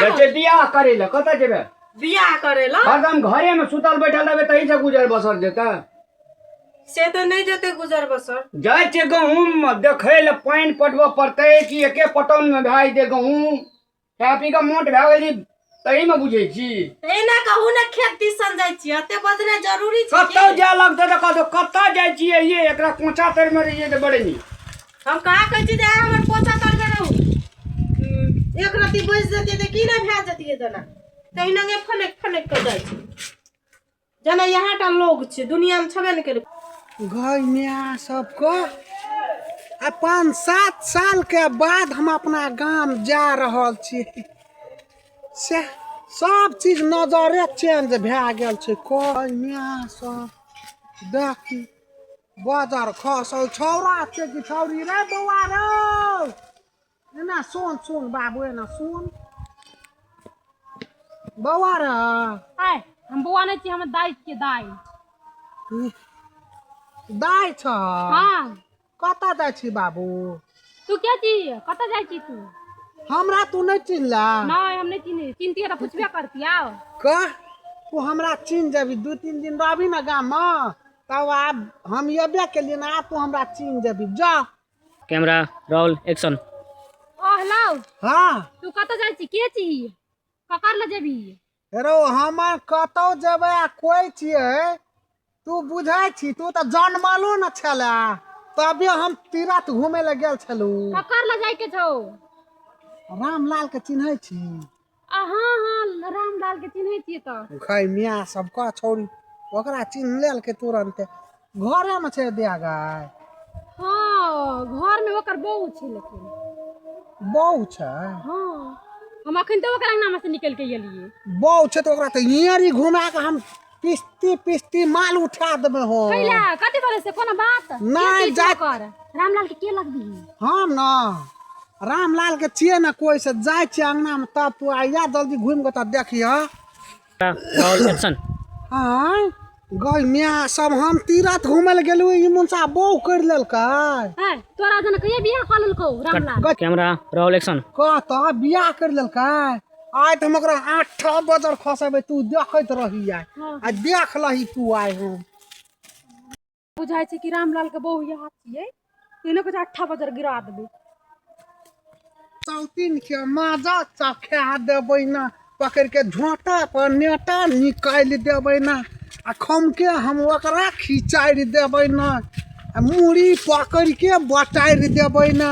जाइ छियै बियाह करै लए। कतऽ जेबै बियाह करै लए? हरदम घरे में सुतल बैठल रहबै तही से गुजर बसर जेतै। से तऽ नहि जेतै गुजर बसर। जाइ छियै गहूँम देखै लए, पानि पटबऽ पड़तै कि एके पटौन मे भए जेतै गहूँम? खाय पी कऽ मोट भए गेली तही मे बुझै छी। एना कहू ने, खेत दिसन जाइ छियै, एते बजनाइ जरूरी छै? कतऽ जाय लगतै तऽ कहतौ कतऽ जाइ छियै ये, एकरा कोचा तर मे रहियै तऽ बड़ नीक। हम कहाँ कहै छी जे अहाँ हमर पोछा तरमे रहू। एक रत्ती बैस जेतियै तऽ की नहि भए जेतियै? जेना तहिनागे फनकि फनकि कऽ जाइ छै, जेना यहाँ टा लोग छै दुनियामे, छेबे नहि करै। गै माय सबके, आ 5-7 साल के बाद हम अपना गाम जा रहल छी, से सब चीज नजरे चेंज भए गेल छै। गै माय सब, देखी बजर खसल छौड़ा छै कि छौड़ी रे? बौआ रौ, एना सुन, सुन बाबू, एना सुन बौआ रे। आय, हम बौआ नहि छी, हम दाइ छियै, दाइ। दाइ छ? हाँ। कतऽ जाइ छी बाबू? तू के छी? कतऽ जाइ छी तू? हमरा तू नहि चिन्हला? नहि, हम नहि चिन्है। चिन्हतियै तऽ पुछबे करती। आउ कह, तू हमरा चिन्ह जेबी। 2-3 दिन रहबी ने गाममे, तब आब हम एबे केलियै ने, आब तू हमरा चिन्ह जेबी, जा। Camera roll action. ओ हेलो। हाँ। तू कतऽ जाइ छी? के छी? ककर लए जेबी? रौ, हमर कतौ जेबै आ कोइ छियै तू बुझै छी? तू तऽ जनमलो न छलै, तबे हम तीरथ घूमे लए गेल छलहुँ। ककर लए जाइके छौ? रामलाल के चिन्है छी? आ हाँ हाँ, रामलाल के चिन्है छियै तऽ। गै मियाँ सबके, छौड़ी ओकरा चिन्ह लेलकै तुरन्ते। घरेमे छै दिया गाय? हाँ, घर में ओकर बहू छै लेकिन। बहू छै? हाँ, हम अखन तऽ ओकर अंगना में से निकल के एलियै। बहू छै तऽ ओकरा तऽ एड़ी घुमा के हम पिस्ती पिस्ती माल उठा देबै हो। कैला? कथी बोले से? कोनो बात? नहि, के छी जा- ओकर? रामलाल के के लगबी? हम न रामलाल के छियै ने कोइ से। जाइ छियै अंगना में, तब तू आइया जल्दी घुमि कऽ तऽ देखिह। Roll action. आँय गै माय सब, हम तीरथ घूमे लए गेलहुँ, ई मुनसा बहू करि लेलकै। है, तोरा जना कहिया बियाह कऽ लेलकौ रामलाल? Camera roll action. कह तऽ, बियाह करि लेलकै? आइ तऽ हम ओकरा 8 बजर खसेबै, तू देखैत रही आइ। हाँ। आ देख लही तू आइ हम। बुझाइ छै कि रामलाल के बहू यहाँ छियै, तीनो के 8 बजर गिरा देबै। चौतीन के माजा चखा देबै ना, पकड़ के झोंटा पर नेटा निकालि देबै ना, आ खमके हम ओकरा खिचारि देबै ना, आ मूड़ी पकड़ के बटारि देबै ना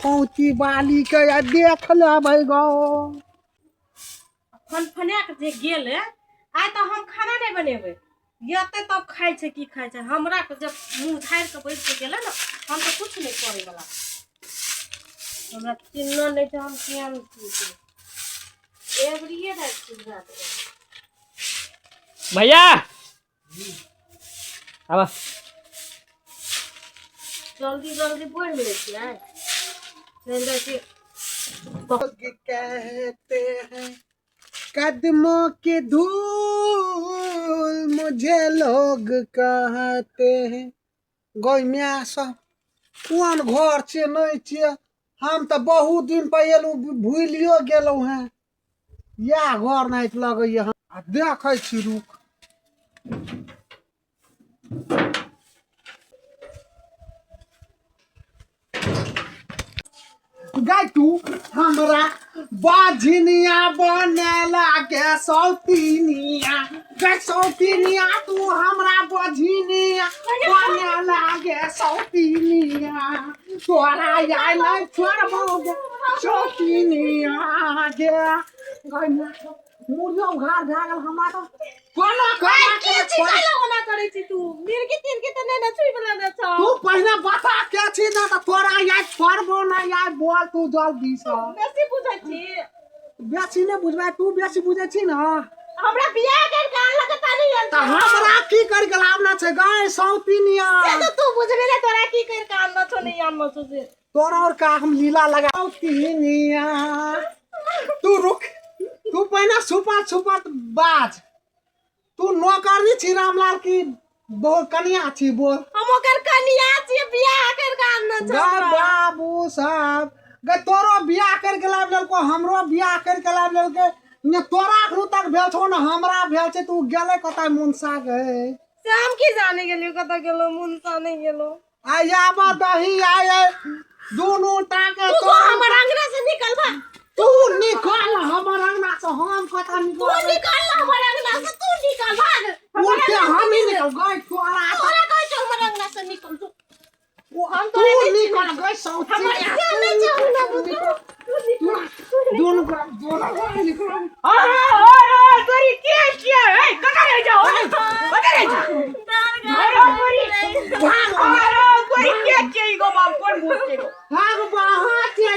फौती बाली के, आ देख लेबै गो। फनफना के जे गेलै, आइ तऽ हम खाना नहि बनेबै, एतै तब खाइ छै। की खाइ छै? हमरा के जब मुँह झाड़ि कऽ बैस के गेलै ने, हम तऽ किछु नहि करैवला। हमरा चिन्हलो नहि छै, हम किया नहि चिन्हबै? एवरिए राति चिन्हा देबै। भैया, आबा। जल्दी जल्दी बोलि लै छियै, चलि जाइ छियै। लोग कहते हैं कदमों की धूल मुझे लोग कहते हैं। गै माय सब, कोन घर छियै नहि छियै? हम तऽ बहुत दिन पर एलहुँ, भूलियो गेलहुँ हेँ। इएह घर नहि लगैए हम आ देखै छी, रुक। गाय, तू हमरा बाझिनिया बनेला के सौतीनिया, गाय सौतीनिया, तू हमरा बझिनिया बनेला के सौतीनिया, तोरा आइ नहि छोड़बौ गे सौतीनिया गे। गाय, मुड़ियो उघार भए गेल हमरा तऽ कोना कोना की के छी काला ओना करै छी तू? मिर्गी तिर्गी तऽ नहि ने छुइ बला ने छौ? तू पहिने बता के छी ना, तऽ तोरा आइ छोड़बो नहि आइ। बोल तू जल्दी से। बेसी बुझै छी। बेसी नहि बुझबै, तू बेसी बुझै छी ने। हमरा बियाह कर के आनलक तऽ नहि आयल। तऽ हमरा की कर के लाभ ना छै गाय सौतीनिया? से तऽ तू बुझबे ने, तोरा की कर के आनलो छौ, नहि आनलो छौ से। तोरा और का हम लीला लगा सौतीनिया। तू रुक, तू पहिने सुपत सुपत बाज। तू नौकरी छी रामलाल की बहुत कनिया छी, बोल। हम ओकर कनिया छियै, बियाह कर के आनलो छौ गाय हमरा। बाबू साहब, गे तोरो बियाह करके लाबि लेलको, हमरो बियाह करके लाबि लेलकै। ने तोरा एखनो तक भेल छौ ने हमरा भेल छै। तू गेलै कतऽ मुनसा गे? से हम की जाने गेलियो कतऽ गेलो मुनसा, नहि गेलो। आ आब दही आय दुनू टाके। तू जो हमर अंगना से निकल बा। तू निकल हमर अंगना से, हम कतऽ तू निकल? निकल ना हमर अंगना से, तू निकल, भाग। उल्टे हम ही निकल गए तोरा। तोरा कहै छौ हमर अंगना से निकल तू। हम तू तोरा नहि निकल गए सौची। हमर से नहि छौ अंगना में, तू निकल। दुनू दुनू गोरा निकल। अरे अरे तोरी के छियै? ए, कतऽ रहै छौ? कतऽ रहै छौ? अरे तोरी, अरे तोरी के छियै ई गो बाप? कोन भूत छै गो? भाग बाहर छियै।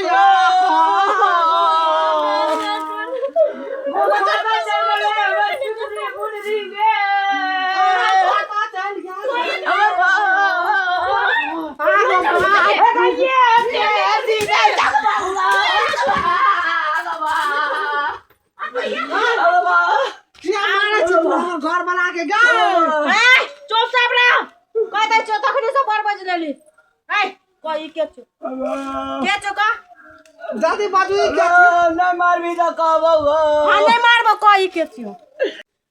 किया मारै छी तू हमर घर बना के गे? ए, चुप साफ रह, कह दै छौ तखने से बड़ बज लेली। ए, कह ई के छौ, के छौ कह। जल्दी बाजू, ई के छियै? नहीं मारबी तो कहबो गो। हां, नहीं मारबो, कह ई के छियौ।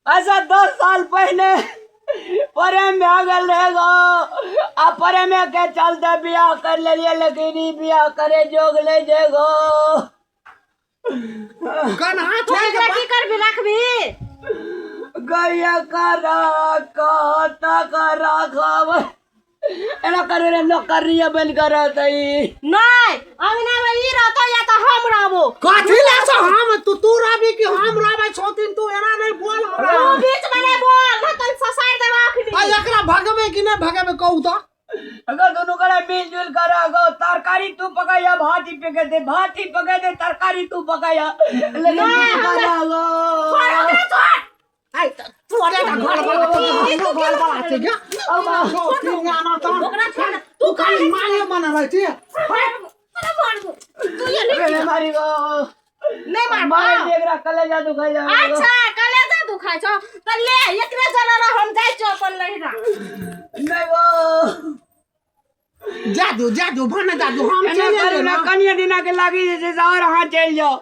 अच्छा, 10 साल पहले प्रेम भए गेल रहे गो, आ प्रेमे के चलते बियाह कर लेलियै, लेकिन ई बियाह करे जोग ले जे गो। कन्हा तू छोड़ि एकरा के की करबी, राखबी? गैया करा कत राखब, एना करे रे नौकरिया बन कर रहतै। नहीं, अंगना में ई रहतो या तो हम रहबो। कथी ले छौ हम? तू तू रहबी कि हम रहबै छौतिन? तू एना नहि बोल हमरा। तू बीच में नहीं बोल, न तन ससार देबा अखनी। आ एकरा भगबै कि नहि भगेबै, कहू तऽ? अगर दोनों करे मिलजुल कर अगो, तरकारी तू पकाया, भात ही पके दे, भात ही पके दे, तरकारी तू पकाया, लेकिन नहीं, तू हमरा- करा गो। छोड़ ओकरा, छोड़। आइ तोरे टा घर बला छै, हमरो घर बला छै गे। छौतिन आना तऽ ओकरा छोड़। तू खाली माये बना रहै छी। तोरा मारबो तू, ये नहीं। अरे मारी गो। नहीं मारबो। मार दे एकरा, कलेजा दुखाई जा। अच्छा, कलेजा दुखाइ छौ तऽ ले एकरे जरा रह, हम जाइ छियौ अपन लहिरा। नहीं गो। जादू जादू भने जादू, हम एना चलि करू एलियै ना ना। कनिये दिना के लागी जे छै से और अहाँ चलि जाओ।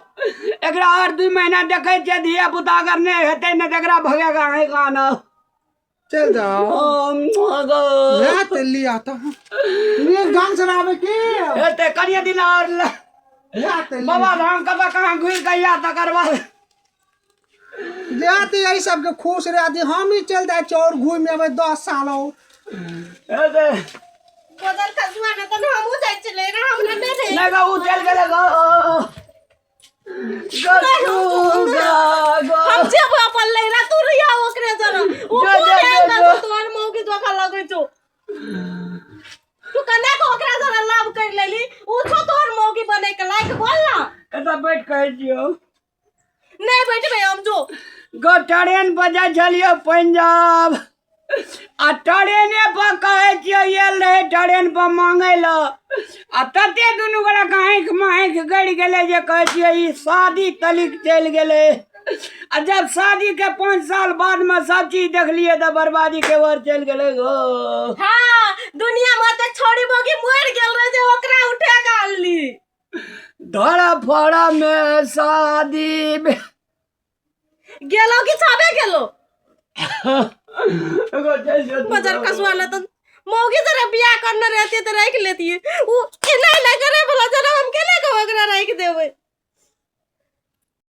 एकरा और 2 महीना देखै छियै, धिया पुता अगर नहि हेतै ने तऽ एकरा भगा कऽ अहाँके आनब। चलि जाओ। ओ गो। ले तऽ लिया तऽ नीक ढंग से रहबै की? हेतै कनिये दिना और ले। ले तऽ लिया। बाबा धाम कतऽ कहाँ घुरि कऽ आया तकर बाद। ले तऽ एहि सबके खुश रह दी, हम ही चलि जाइ छियै और घुमि एबै 10 साल और। हेतै। बदल खसुआ ने तऽ हमहूँ जाइ छलै रे, हमरा नहि रहै। नहि गो, उ चलि गेलै गो। गो तू गो गो। हम जेबो अपन लहिरा, तू रहिया ओकरे जरा। ओ जो, कोन जो, जो, एहन जो। छौ तोहर मौगी धोखा लगै छौ? तू कना के ओकरा जरा लाभ कर लेली? उ छौ तोहर मौगी बनै के लायक? बोल ना। एतऽ बैठ कहै छियौ। नहीं बैठबै हम, जो। गो, ट्रेन पर जाइ छलियौ पंजाब, आ ट्रेने पर कहै छियौ आयल रहै ट्रेन पर मांगै लए, आ तते दुनू गोटा के आँखि मे आँखि गड़ि गेलै जे कहै छियै ई शादी तलिक चलि गेलै। आ जब शादी के 5 साल बाद मे सब चीज देखलियै तऽ बर्बादी के ओर चलि गेलै गो। हाँ, दुनिया में ते छोड़ी मौगी मर गेल रहे जे ओकरा उठा के आनली। धड़फड़ में शादी गेलो कि छाबे गेलो? गो, चलि जो तू। बजर कसुआ ले तो मौगी जरा बियाह करने रहती तो रख लेती। उ एना एना